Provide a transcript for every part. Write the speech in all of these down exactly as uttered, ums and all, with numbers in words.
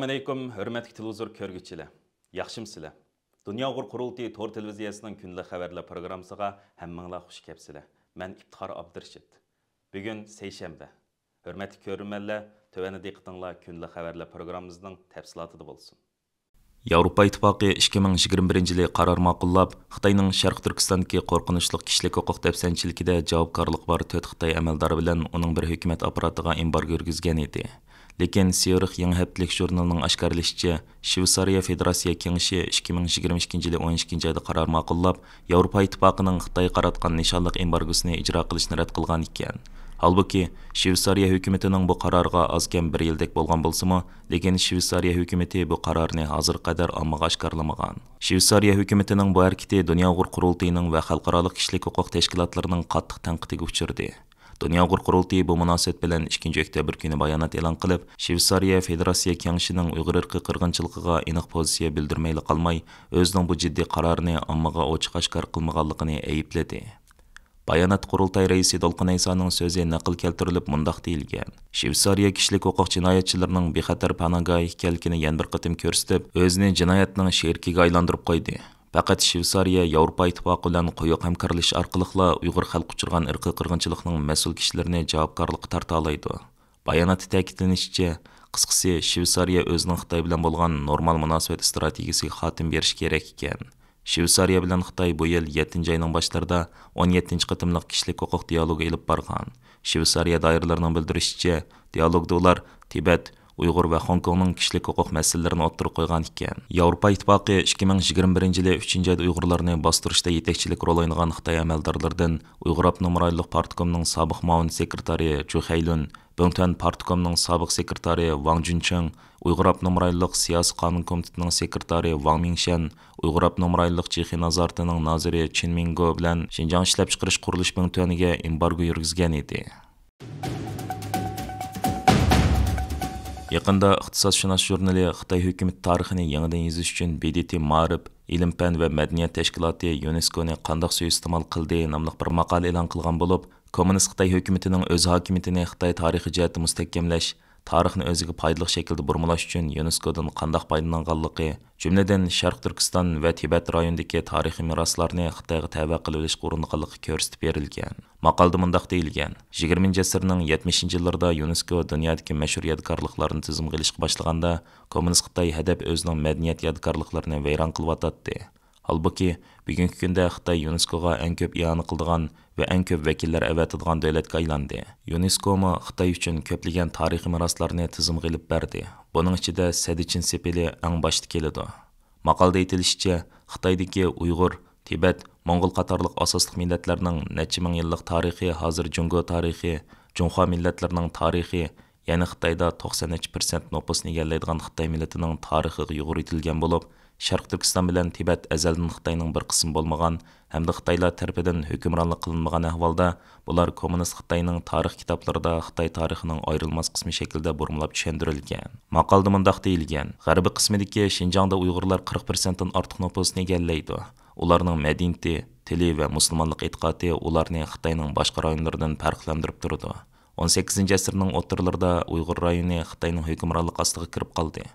ئەسسالامۇئەلەيكۇم، ھۆرمەتلىك تېلېۋىزور كۆرگۈچىلەر. ياخشىمۇسىلەر؟ دۇنيا ئۇيغۇر قۇرۇلتىيى تور تېلېۋىزىيەسىنىڭ كۈندىلىك خەۋەرلەر پروگراممىسىغا ھەممىڭلار خۇش كەپسىلەر. مەن ئىپتىخار ئابدۇرېشىت. بۈگۈن سەيشەنبە. ھۆرمەتلىك كۆرۈرمەنلەر، تۆۋەندە دىققىتىڭلار كۈندىلىك خەۋەرلەر پروگراممىمىزنىڭ تەپسىلاتىدا بولسۇن. ياۋروپا ئىتتىپاقى ئىككى مىڭ يىگىرمە بىرىنچى يىلى قارار ماقۇللاپ، خىتاينىڭ شەرقىي تۈركىستاندىكى قورقۇنچلۇق كىشىلىك ھوقۇق دەپسەندىچىلىكىدە جاۋابكارلىقى بار تۆت خىتاي ئەمەلدارى بىلەن ئۇنىڭ بىر ھۆكۈمەت ئاپپاراتىغا ئېمبارگو يۈرگۈزگەن ئىدى. لېكىن سيۇرخ يېڭى ھەپتىلىك ژۇرنىلىنىڭ ئاشكارىلىشىچە، شۋېتسارىيە فېدېراتسىيە كېڭىشى ئىككى مىڭ يىگىرمە ئىككىنچى يىلى ئون ئىككىنچى ئايدا قارار ماقۇللاپ، ياۋروپا ئىتتىپاقىنىڭ خىتايغا قاراتقان نىشانلىق ئېمبارگوسىنى ئىجرا قىلىشنى رەت قىلغان ئىكەن. ھالبۇكى، شۋېتسارىيە ھۆكۈمىتىنىڭ بۇ قارارىغا ئاز كەم بىر يىلدەك بولغان بولسىمۇ، لېكىن شۋېتسارىيە ھۆكۈمىتى بۇ قارارنى ھازىرغا قەدەر ئاممىغا ئاشكارىلىمىغان. شۋېتسارىيە ھۆكۈمىتىنىڭ بۇ ھەرىكىتى دۇنيا ئۇيغۇر قۇرۇلتىيىنىڭ ۋە خەلقئارالىق كىشىلىك ھوقۇق تەشكىلاتلىرىنىڭ قاتتىق تەنقىدىگە ئۇچرىدى. دۇنيا ئۇيغۇر قۇرۇلتىيى بۇ مۇناسىۋەت بىلەن ئىككىنچى ئۆكتەبىر كۈنى بايانات ئېلان قىلىپ، شۋېتسارىيە فېدېراتسىيە كېڭىشىنىڭ ئۇيغۇر ئىرقىي قىرغىنچىلىقىغا ئېنىق پوزىتسىيە بىلدۈرمەيلا قالماي، ئۆزىنىڭ بۇ جىددىي قارارىنى ئاممىغا ئوچۇق ئاشكارا قىلمىغانلىقىنى ئەيىبلىدى. باياناتتا قۇرۇلتاي رەئىسى دولقۇن ئەيسانىڭ سۆزى نەقىل كەلتۈرۈلۈپ مۇنداق دېيىلگەن: شۋېتسارىيە كىشىلىك ھوقۇق جىنايەتچىلىرىنىڭ بىخەتەر پاناھگاھى ئىكەنلىكىنى يەنە بىر قېتىم كۆرسىتىپ، ئۆزىنى جىنايەتنىڭ شېرىكىگە ئايلاندۇرۇپ قويدى. پەقەت شۋېتسارىيە ياۋروپا ئىتتىپاقى بىلەن قويۇق ھەمكارلىشىش ئارقىلىقلا ئۇيغۇر خەلقى ئۇچرىغان ئىرقىي قىرغىنچىلىقنىڭ مەسئۇل كىشىلىرىنى جاۋابكارلىققا تارتالايدۇ. باياناتتا تەكىتلىنىشىچە، قىسقىسى، شۋېتسارىيە ئۆزىنىڭ خىتاي بىلەن بولغان نورمال مۇناسىۋەت ئىستراتېگىيىسىگە خاتىمە بېرىشى كېرەك ئىكەن. شۋېتسارىيە بىلەن خىتاي بۇ يىل يەتتىنچى ئاينىڭ باشلىرىدا ئون يەتتىنچى قېتىملىق كىشىلىك ھوقۇق دىيالوگى ئېلىپ بارغان. شۋېتسارىيە دائىرىلىرىنىڭ بىلدۈرۈشىچە، دىيالوگدا ئۇلار تىبەت، ئۇيغۇر ۋە خوڭكوڭنىڭ كىشىلىك ھوقۇق مەسىلىلىرىنى ئوتتۇرىغا قويغان ئىكەن. ياۋروپا ئىتتىپاقى ئىككى مىڭ يىگىرمە بىرىنچى يىلى ئۈچىنچى ئايدا ئۇيغۇرلارنى باستۇرۇشتا يېتەكچىلىك رول ئوينىغان خىتاي ئەمەلدارلىرىدىن ئۇيغۇر ئاپتونوم رايونلۇق پارتكومنىڭ سابىق مۇئاۋىن سېكرېتارى جۇ خەيلۈن، بىڭتۈەن پارتكومنىڭ سابىق سېكرېتارى ۋاڭ جۈنچېڭ، ئۇيغۇر ئاپتونوم رايونلۇق سىياسىي قانۇن كومىتېتىنىڭ سېكرېتارى ۋاڭ مىڭشەن، ئۇيغۇر ئاپتونوم رايونلۇق جىخې نازارىتىنىڭ نازىرى چېن مىڭگو بىلەن شىنجاڭ ئىشلەپچىقىرىش قۇرۇلۇش بىڭتۈەنىگە ئېمبارگو يۈرگۈزگەن ئىدى. يېقىندا ئىقتىسادشۇناس ژۇرنىلى خىتاي ھۆكۈمىتى تارىخىنى يېڭىدىن يېزىش ئۈچۈن ب د ت مائارىپ، ئىلىم-پەن ۋە مەدەنىيەت تەشكىلاتى يۇنېسكونى قانداق سۇيىئىستېمال قىلدى ناملىق بىر ماقالە ئېلان قىلغان بولۇپ، كوممۇنىست خىتاي ھۆكۈمىتىنىڭ ئۆز ھاكىمىيىتىنى خىتاي تارىخىي جەھەتتە مۇستەھكەملەش، تارىخنى ئۆزىگە پايدىلىق شەكىلدە بۇرمىلاش ئۈچۈن يۇنېسكودىن قانداق پايدىلانغانلىقى، جۈملىدىن شەرقىي تۈركىستان ۋە تىبەت رايونىدىكى تارىخىي مىراسلارنى خىتايغا تەۋە قىلىۋېلىشقا ئۇرۇنغانلىقى كۆرسىتىپ بېرىلگەن. ماقالىدە مۇنداق دېيىلگەن: يىگىرمىنچى ئەسىرنىڭ يەتمىشىنچى يىللىرىدا يۇنېسكو دۇنيادىكى مەشھۇر يادىكارلىقلارنى تىزىمغا ئېلىشقا باشلىغاندا، كوممۇنىست خىتاي ھەدەپ ئۆزىنىڭ مەدەنىيەت يادىكارلىقلىرىنى ۋەيران قىلىۋاتاتتى. ھالبۇكى، بۈگۈنكى كۈندە خىتاي يۇنېسكوغا ئەڭ كۆپ ئىئانە قىلىدىغان ۋە ئەڭ كۆپ ۋەكىللەر ئەۋەتىدىغان دۆلەتكە ئايلاندى. يۇنېسكومۇ خىتاي ئۈچۈن كۆپلىگەن تارىخىي مىراسلارنى تىزىمغا ئېلىپ بەردى. بۇنىڭ ئىچىدە سەددىچىن سېپىلى ئەڭ باشتا كېلىدۇ. ماقالىدە ئېيتىلىشىچە، خىتايدىكى ئۇيغۇر، تىبەت، موڭغۇل قاتارلىق ئاساسلىق مىللەتلەرنىڭ نەچچە مىڭ يىللىق تارىخى ھازىر جۇڭگو تارىخى، جۇڭخۇا مىللەتلىرىنىڭ تارىخى، يەنى خىتايدا توقسان نەچچە پىرسەنت نوپۇسنى ئىگىلەيدىغان خىتاي مىللىتىنىڭ تارىخىغا يۇغۇرۇۋېتىلگەن بولۇپ، شەرقىي تۈركىستان بىلەن تىبەت ئەزەلدىن خىتاينىڭ بىر قىسمى بولمىغان ھەمدە خىتايلار تەرىپىدىن ھۆكۈمرانلىق قىلىنمىغان ئەھۋالدا، بۇلار كوممۇنىست خىتاينىڭ تارىخ كىتابلىرىدا خىتاي تارىخىنىڭ ئايرىلماس قىسمى شەكلىدە بۇرمىلاپ چۈشەندۈرۈلگەن. ماقالىدە مۇنداق دېيىلگەن: غەربىي قىسمىدىكى شىنجاڭدا ئۇيغۇرلار قىرىق پىرسەنتتىن ئارتۇق نوپۇسنى ئىگىلەيدۇ. ئۇلارنىڭ مەدەنىيىتى، تىلى ۋە مۇسۇلمانلىق ئېتىقادى ئۇلارنى خىتاينىڭ باشقا رايونلىرىدىن پەرقلەندۈرۈپ تۇرىدۇ. ئون سەككىزىنچى ئەسىرنىڭ ئوتتۇرىلىرىدا ئۇيغۇر رايونى خىتاينىڭ ھۆكۈمرانلىقى ئاستىغا كىرىپ قالدى.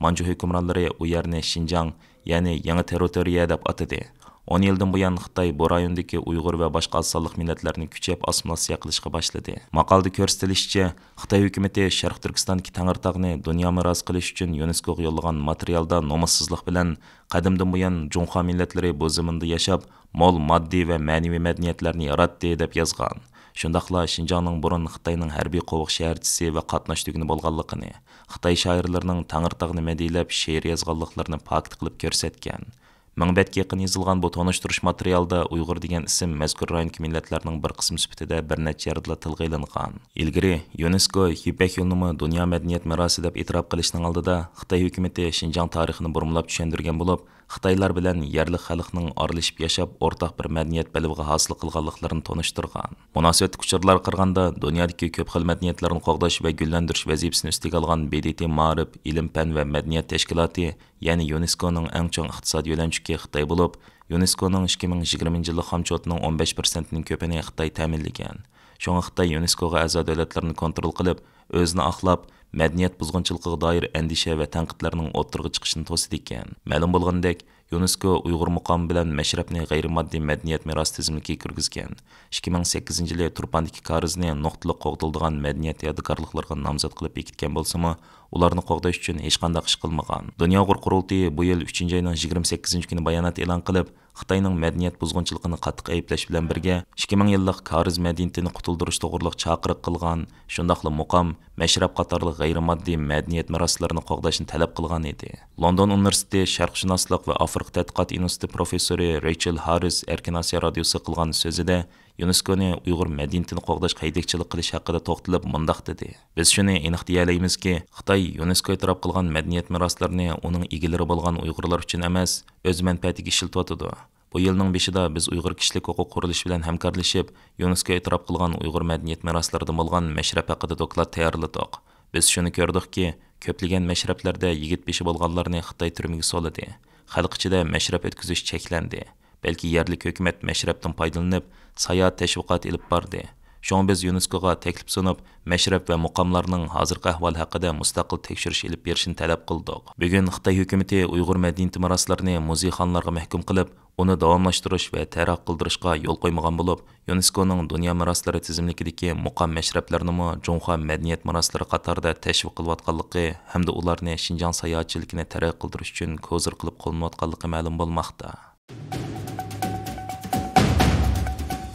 مانجۇ ھۆكۈمرانلىرى ئۇ يەرنى شىنجاڭ، يەنى يېڭى تېررىتورىيە دەپ ئاتىدى. ئون يىلدىن بۇيان خىتاي بۇ رايوندىكى ئۇيغۇر ۋە باشقا ئاز سانلىق مىللەتلەرنى كۈچەپ ئاسسىمىلياتسىيە قىلىشقا باشلىدى. ماقالىدە كۆرسىتىلىشىچە، خىتاي ھۆكۈمىتى شەرقىي تۈركىستاندىكى تەڭرىتاغنى دۇنيا مىراسى قىلىش ئۈچۈن يۇنېسكوغا يوللىغان ماتېرىيالدا نومۇسسىزلىق بىلەن، قەدىمدىن بۇيان جۇڭخۇا مىللەتلىرى بۇ زېمىندا ياشاپ، مول ماددىي ۋە مەنىۋى مەدەنىيەتلەرنى ياراتتى، دەپ يازغان. شۇنداقلا شىنجاڭنىڭ بۇرۇن خىتاينىڭ ھەربىي قوۋۇق شەھەرچىسى ۋە قاتناش تۈگۈنى بولغانلىقىنى، خىتاي شائىرلىرىنىڭ تەڭرىتاغنى مەدھىيەلەپ شېئىر يازغانلىقلىرىنى پاكىت قىلىپ كۆرسەتكەن. مىڭ بەتكە يېقىن يېزىلغان بۇ تونۇشتۇرۇش ماتېرىيالىدا ئۇيغۇر دېگەن ئىسىم مەزكۇر رايوندىكى مىللەتلەرنىڭ بىر قىسمى سۈپىتىدە بىر نەچچە يەردىلا تىلغا ئېلىنغان. ئىلگىرى يۇنېسكو يىپەك يولىنىمۇ دۇنيا مەدەنىيەت مىراسى دەپ ئېتىراپ قىلىشنىڭ ئالدىدا، خىتاي ھۆكۈمىتى شىنجاڭ تارىخىنى بۇرمىلاپ چۈشەندۈرگەن بولۇپ، خىتايلار بىلەن يەرلىك خەلقنىڭ ئارىلىشىپ ياشاپ، ئورتاق بىر مەدەنىيەت بەلبېغى ھاسىل قىلغانلىقلىرىنى تونۇشتۇرغان. مۇناسىۋەتلىك ئۇچۇرلارغا قارىغاندا، دۇنيادىكى كۆپ خىل مەدەنىيەتلەرنى قوغداش ۋە گۈللەندۈرۈش ۋەزىپىسىنى ئۈستىگە ئالغان ب د ت مائارىپ، ئىلىم-پەن ۋە مەدەنىيەت تەشكىلاتى، يەنى يۇنېسكونىڭ ئەڭ چوڭ ئىقتىسادىي يۆلەنچۈكى خىتاي بولۇپ، يۇنېسكونىڭ ئىككى مىڭ يىگىرمىنچى يىللىق خامچوتىنىڭ ئون بەش پىرسەنتىنىڭ كۆپىنى خىتاي تەمىنلىگەن. شۇڭا خىتاي يۇنېسكوغا ئەزا دۆلەتلەرنى كونترول قىلىپ، ئۆزىنى ئاقلاپ، مەدەنىيەت بۇزغۇنچىلىقىغا دائىر ئەندىشە ۋە تەنقىدلەرنىڭ ئوتتۇرىغا چىقىشىنى توسىدىكەن. مەلۇم بولغىنىدەك، يۇنېسكو ئۇيغۇر مۇقامى بىلەن مەشرەپنى غەيرىي ماددىي مەدەنىيەت مىراسى تىزىملىكىگە كىرگۈزگەن. ئىككى مىڭ سەككىزىنچى يىلى تۇرپاندىكى كارىزنى نۇقتىلىق قوغدىلىدىغان مەدەنىيەت يادىكارلىقلىرىغا نامزات قىلىپ بېكىتكەن بولسىمۇ، ئۇلارنى قوغداش ئۈچۈن ھېچقانداق ئىش قىلمىغان. دۇنيا ئۇيغۇر قۇرۇلتىيى بۇ يىل ئۈچىنچى ئاينىڭ يىگىرمە سەككىزىنچى كۈنى بايانات ئېلان قىلىپ، خىتاينىڭ مەدەنىيەت بۇزغۇنچىلىقىنى قاتتىق ئەيىبلەش بىلەن بىرگە، ئىككى مىڭ يىللىق كارىز مەدەنىيىتىنى قۇتۇلدۇرۇش توغرۇلۇق چاقىرىق قىلغان، شۇنداقلا مۇقام، مەشرەپ قاتارلىق غەيرىي ماددىي مەدەنىيەت مىراسلىرىنى قوغداشنى تەلەپ قىلغان ئىدى. لوندون ئۇنىۋېرسىتېتى شەرقشۇناسلىق ۋە ئافرىقا تەتقىقات ئىنستىتۇتى پروفېسسورى رېيچېل ھاررىس ئەركىن ئاسىيا رادىيوسىغا قىلغان سۆزىدە، يۇنېسكونى ئۇيغۇر مەدەنىيىتىنى قوغداشقا ھەيدەكچىلىك قىلىش ھەققىدە توختىلىپ مۇنداق دېدى: «بىز شۇنى ئېنىق دېيەلەيمىزكى، خىتاي يۇنېسكو ئېتىراپ قىلغان مەدەنىيەت مىراسلىرىنى ئۇنىڭ ئىگىلىرى بولغان ئۇيغۇرلار ئۈچۈن ئەمەس، ئۆز مەنپەئەتىگە ئىشلىتىۋاتىدۇ. بۇ يىلنىڭ بېشىدا بىز ئۇيغۇر كىشىلىك ھوقۇق قۇرۇلۇشى بىلەن ھەمكارلىشىپ، يۇنېسكو ئېتىراپ قىلغان ئۇيغۇر مەدەنىيەت مىراسلىرىدىن بولغان مەشرەپ ھەققىدە دوكلات تەييارلىدۇق. بىز شۇنى كۆردۇقكى، كۆپلىگەن مەشرەپلەردە يىگىت بېشى بولغانلارنى خىتاي تۈرمىگە سولىدى. خەلق ئىچىدە مەشرەپ ئۆتكۈزۈش چەكلەندى. بەلكى يەرلىك ھۆكۈمەت مەشرەپتىن پايدىلىنىپ، ساياھەت تەشۋىقاتى ئېلىپ باردى. شۇڭا بىز يۇنېسكوغا تەكلىپ سۇنۇپ، مەشرەپ ۋە مۇقاملارنىڭ ھازىرقى ئەھۋالى ھەققىدە مۇستەقىل تەكشۈرۈش ئېلىپ بېرىشنى تەلەپ قىلدۇق. بۈگۈن خىتاي ھۆكۈمىتى ئۇيغۇر مەدەنىيىتى مىراسلىرىنى مۇزېيخانىلارغا مەھكۇم قىلىپ، ئۇنى داۋاملاشتۇرۇش ۋە تەرەققىي قىلدۇرۇشقا يول قويمىغان بولۇپ، يۇنېسكونىڭ دۇنيا مىراسلىرى تىزىملىكىدىكى مۇقام مەشرەپلىرىنىمۇ جۇڭخۇا مەدەنىيەت مىراسلىرى قاتارىدا تەشۋىق قىلىۋاتقانلىقى ھەمدە ئۇلارنى شىنجاڭ ساياھەتچىلىكىنى تەرەققىي قىلدۇرۇش ئۈچۈن كوزىر قىلىپ قوللىنىۋاتقانلىقى مەلۇم بولماقتا.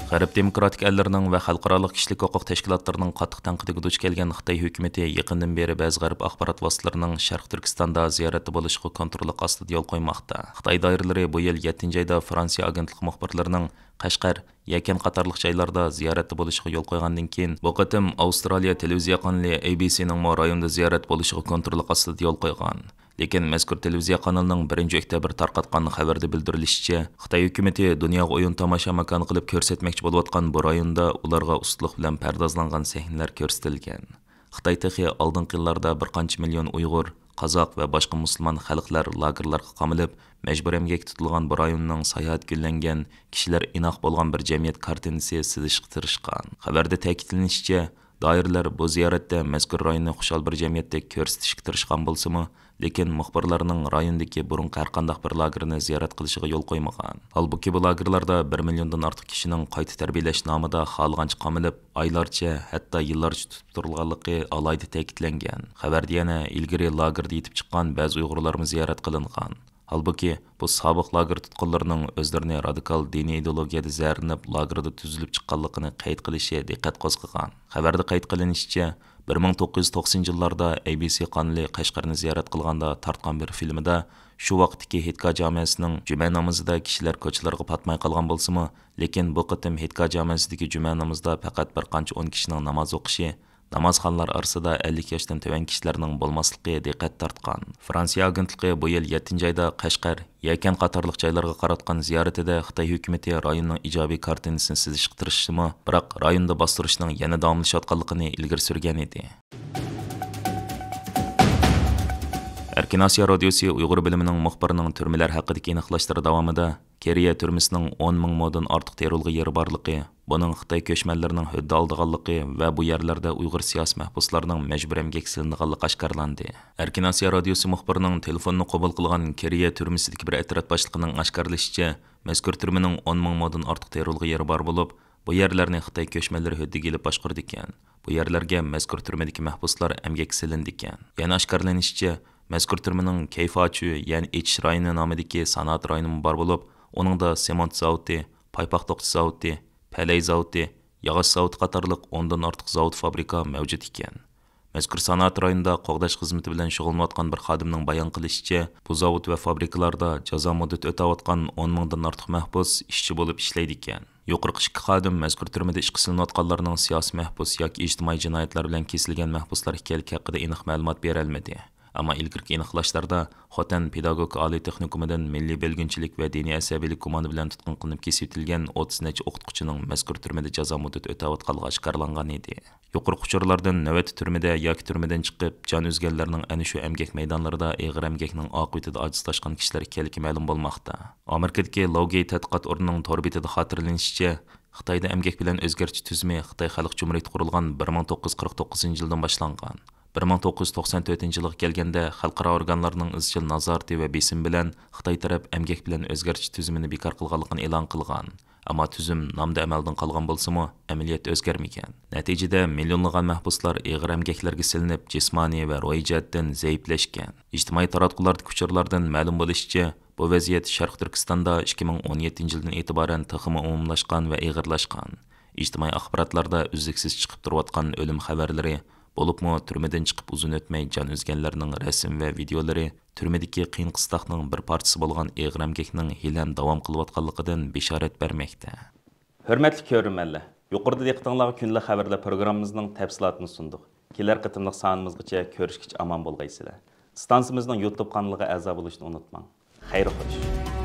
غەرب دېموكراتىك ئەللىرىنىڭ ۋە خەلقئارالىق كىشىلىك ھوقۇق تەشكىلاتلىرىنىڭ قاتتىق تەنقىدىگە دۇچ كەلگەن خىتاي ھۆكۈمىتى يېقىندىن بېرى بەزى غەرب ئاخبارات ۋاسىتىلىرىنىڭ شەرقىي تۈركىستاندا زىيارەتتە بولۇشىغا كونتروللۇق ئاستىدا يول قويماقتا. خىتاي دائىرىلىرى بۇ يىل يەتتىنچى ئايدا فرانسىيە ئاگېنتلىقى مۇخبىرلىرىنىڭ قەشقەر، يەكەن قاتارلىق جايلاردا زىيارەتتە بولۇشىغا يول قويغاندىن كېيىن، بۇ قېتىم ئاۋسترالىيە تېلېۋىزىيە قانىلى ئەي بى سىنىڭمۇ رايوندا زىيارەت بولۇشىغا كونتروللۇق ئاستىدا يول قويغان. لېكىن مەزكۇر تېلېۋىزىيە قانىلىنىڭ بىرىنچى ئۆكتەبىر تارقاتقان خەۋىرىدە بىلدۈرۈلۈشىچە، خىتاي ھۆكۈمىتى دۇنياغا ئويۇن تاماشا ماكانى قىلىپ كۆرسەتمەكچى بولۇۋاتقان بۇ رايوندا ئۇلارغا ئۇستىلىق بىلەن پەردازلانغان سەھنىلەر كۆرسىتىلگەن. خىتاي تېخى ئالدىنقى يىللاردا بىر قانچە مىليون ئۇيغۇر، قازاق ۋە باشقا مۇسۇلمان خەلقلەر لاگېرلارغا قامىلىپ، مەجبۇرىي ئەمگەككە تۇتۇلغان بۇ رايوننىڭ ساياھەتكە يۆلەنگەن، كىشىلەر ئىناق بولغان بىر جەمئىيەت كارتىنىسى سىزىشقا تىرىشقان. خەۋەردە تەكىتلىنىشىچە، دائىرىلەر بۇ زىيارەتتە مەزكۇر رايوننى خۇشال بىر جەمئىيەتتەك كۆرسىتىشكە تىرىشقان بولسىمۇ، لېكىن مۇخبىرلارنىڭ رايوندىكى بۇرۇنقى ھەرقانداق بىر لاگېرنى زىيارەت قىلىشىغا يول قويمىغان. ھالبۇكى، بۇ لاگېرلاردا بىر مىليوندىن ئارتۇق كىشىنىڭ قايتا تەربىيەلەش نامىدا خالىغانچە قامىلىپ، ئايلارچە، ھەتتا يىللارچە تۇتۇپ تۇرۇلغانلىقى ئالاھىدە تەكىتلەنگەن. خەۋەردە يەنە ئىلگىرى لاگېردا يېتىپ چىققان بەزى ئۇيغۇرلارمۇ زىيارەت قىلىنغان. ھالبۇكى، بۇ سابىق لاگېر تۇتقۇنلىرىنىڭ ئۆزلىرىنى رادىكال دىنىي ئىدېئولوگىيەدە زەھەرلىنىپ، لاگېردا تۈزۈلۈپ چىققانلىقىنى قەيت قىلىشى دىققەت قوزغىغان. خەۋەردە قەيت قىلىنىشىچە، بىر مىڭ توققۇز يۈز توقسىنىنچى يىللاردا ئەي بى سى قانىلى قەشقەرنى زىيارەت قىلغاندا تارتقان بىر فىلىمىدا شۇ ۋاقىتتىكى ھېيتگاھ جامەسىنىڭ جۈمە نامىزىدا كىشىلەر كوچىلارغا پاتماي قالغان بولسىمۇ، لېكىن بۇ قېتىم ھېيتگاھ جامەسىدىكى جۈمە نامىزىدا پەقەت بىر قانچە ئون كىشىنىڭ ناماز ئوقۇشى، نامازخانلار ئارىسىدا ئەللىك ياشتىن تۆۋەن كىشىلەرنىڭ بولماسلىقى دىققەت تارتقان. فرانسىيە ئاگېنتلىقى بۇ يىل يەتتىنچى ئايدا قەشقەر، يەكەن قاتارلىق جايلارغا قاراتقان زىيارىتىدە خىتاي ھۆكۈمىتى رايوننىڭ ئىجابىي كارتىنىسىنى سىزىشقا تىرىشسىمۇ، بىراق رايوندا باستۇرۇشنىڭ يەنە داۋاملىشىۋاتقانلىقىنى ئىلگىرى سۈرگەن ئىدى. ئەركىن ئاسىيا رادىيوسى ئۇيغۇر بۆلۈمىنىڭ مۇخبىرىنىڭ تۈرمىلەر ھەققىدىكى ئېنىقلاشلىرى داۋامىدا كېرىيە تۈرمىسىنىڭ ئون مىڭ مودىن ئارتۇق تېررورلۇق يېرى بارلىقى، بۇنىڭ خىتاي كۆچمەنلىرىنىڭ ھۆددە ئالىدىغانلىقى ۋە بۇ يەرلەردە ئۇيغۇر سىياسىي مەھبۇسلارنىڭ مەجبۇرىي ئەمگەككە سېلىنىدىغانلىقى ئاشكارىلاندى. ئەركىن ئاسىيا رادىيوسى مۇخبىرىنىڭ تېلېفوننى قوبۇل قىلغان كېرىيە تۈرمىسىدىكى بىر ئەترەت باشلىقىنىڭ ئاشكارىلىشىچە، مەزكۇر تۈرمىنىڭ ئون مىڭ مودىن ئارتۇق تېررورلۇق يېرى بار بولۇپ، بۇ يەرلەرنى خىتاي كۆچمەنلىرى ھۆددىگە ئېلىپ باشقۇرىدىكەن. بۇ يەرلەرگە مەزكۇر تۈرمىدىكى مەھبۇسلار ئەمگەككە سېلىنىدىكەن. يەنە ئاشكارىلىنىشىچە، مەزكۇر تۈرمىنىڭ كەيفاچۈ، يەنى ئېچىش رايونى نامىدىكى سانائەت رايونىمۇ بار بولۇپ، ئۇنىڭدا سېمونت زاۋۇتى، پايپاق توقۇچ زاۋۇتى، پەلەي زاۋۇتى، ياغاچ زاۋۇتى قاتارلىق ئوندىن ئارتۇق زاۋۇت، فابرىكا مەۋجۇت ئىكەن. مەزكۇر سانائەت رايونىدا قوغداش خىزمىتى بىلەن شۇغۇللىنىۋاتقان بىر خادىمنىڭ بايان قىلىشىچە، بۇ زاۋۇت ۋە فابرىكىلاردا جازا مۇددىتى ئۆتەۋاتقان ئون مىڭدىن ئارتۇق مەھبۇس ئىشچى بولۇپ ئىشلەيدىكەن. يۇقىرىقى ئىككى خادىم مەزكۇر تۈرمىدە ئىشقا سېلىنىۋاتقانلارنىڭ سىياسىي مەھبۇس ياكى ئىجتىمائىي جىنايەتلەر بىلەن كېسىلگەن مەھبۇسلار ئىكەنلىكى ھەققىدە ئېنىق مەلۇمات بېرەلمىدى. ئەمما ئىلگىرىكى ئېنىقلاشلاردا خوتەن پېداگوگىكا ئالىي تېخنىكومىدىن مىللىي بۆلگۈنچىلىك ۋە دىنىي ئەسەبىيلىك گۇمانى بىلەن تۇتقۇن قىلىنىپ كېسىۋېتىلگەن ئوتتۇز نەچچە ئوقۇتقۇچىنىڭ مەزكۇر تۈرمىدە جازا مۇددىتى ئۆتەۋاتقانلىقى ئاشكارىلانغان ئىدى. يۇقىرىقى ئۇچۇرلاردىن نۆۋەتتە تۈرمىدە ياكى تۈرمىدىن چىقىپ جان ئۈزگەنلەرنىڭ ئەنە شۇ ئەمگەك مەيدانلىرىدا ئېغىر ئەمگەكنىڭ ئاقىۋىتىدە ئاجىزلاشقان كىشىلەر ئىكەنلىكى مەلۇم بولماقتا. ئامېرىكىدىكى لوگېي تەتقىقات ئورنىنىڭ تور بېتىدە خاتىرىلىنىشىچە، خىتايدا ئەمگەك بىلەن ئۆزگەرتىش تۈزۈمى خىتاي خەلق جۇمھۇرىيىتى قۇرۇلغان بىر مىڭ توققۇز يۈز قىرىق توققۇزىنچى يىلدىن باشلانغان. بىر مىڭ توققۇز يۈز توقسان تۆتىنچى يىلغا كەلگەندە، خەلقئارا ئورگانلارنىڭ ئىزچىل نازارىتى ۋە بېسىمى بىلەن خىتاي تەرەپ ئەمگەك بىلەن ئۆزگەرتىش تۈزۈمىنى بىكار قىلغانلىقىنى ئېلان قىلغان. ئەمما تۈزۈم نامدا ئەمەلدىن قالغان بولسىمۇ، ئەمەلىيەتتە ئۆزگەرمىگەن. نەتىجىدە، مىليونلىغان مەھبۇسلار ئېغىر ئەمگەكلەرگە سېلىنىپ، جىسمانىي ۋە روھىي جەھەتتىن زەئىپلەشكەن. ئىجتىمائىي تاراتقۇلاردىكى ئۇچۇرلاردىن مەلۇم بولۇشىچە، بۇ ۋەزىيەت شەرقىي تۈركىستاندا ئىككى مىڭ ئون يەتتىنچى يىلدىن ئېتىبارەن تېخىمۇ ئومۇملاشقان ۋە ئېغىرلاشقان. ئىجتىمائىي ئاخباراتلاردا ئۈزلۈكسىز چىقىپ تۇرۇۋاتقان ئۆلۈم خەۋەرلىرى، بولۇپمۇ تۈرمىدىن چىقىپ ئۇزۇن ئۆتمەي جان ئۈزگەنلەرنىڭ رەسىم ۋە ۋىدېئولىرى تۈرمىدىكى قىيىن-قىستاقنىڭ بىر پارچىسى بولغان ئېغىر ئەمگەكنىڭ ھېلىھەم داۋام قىلىۋاتقانلىقىدىن بېشارەت بەرمەكتە. ھۆرمەتلىك كۆرۈرمەنلەر، يۇقىرىدا دىققىتىڭلارغا كۈندىلىك خەۋەرلەر پروگراممىمىزنىڭ تەپسىلاتىنى سۇندۇق. كېلەر قېتىملىق سانىمىزغىچە كۆرۈشكىچە ئامان بولغايسىلەر. ئىستانسىمىزنىڭ يۇتۇب قانىلىغا ئەزا بولۇشنى ئۇنتۇماڭ. خەير خوش.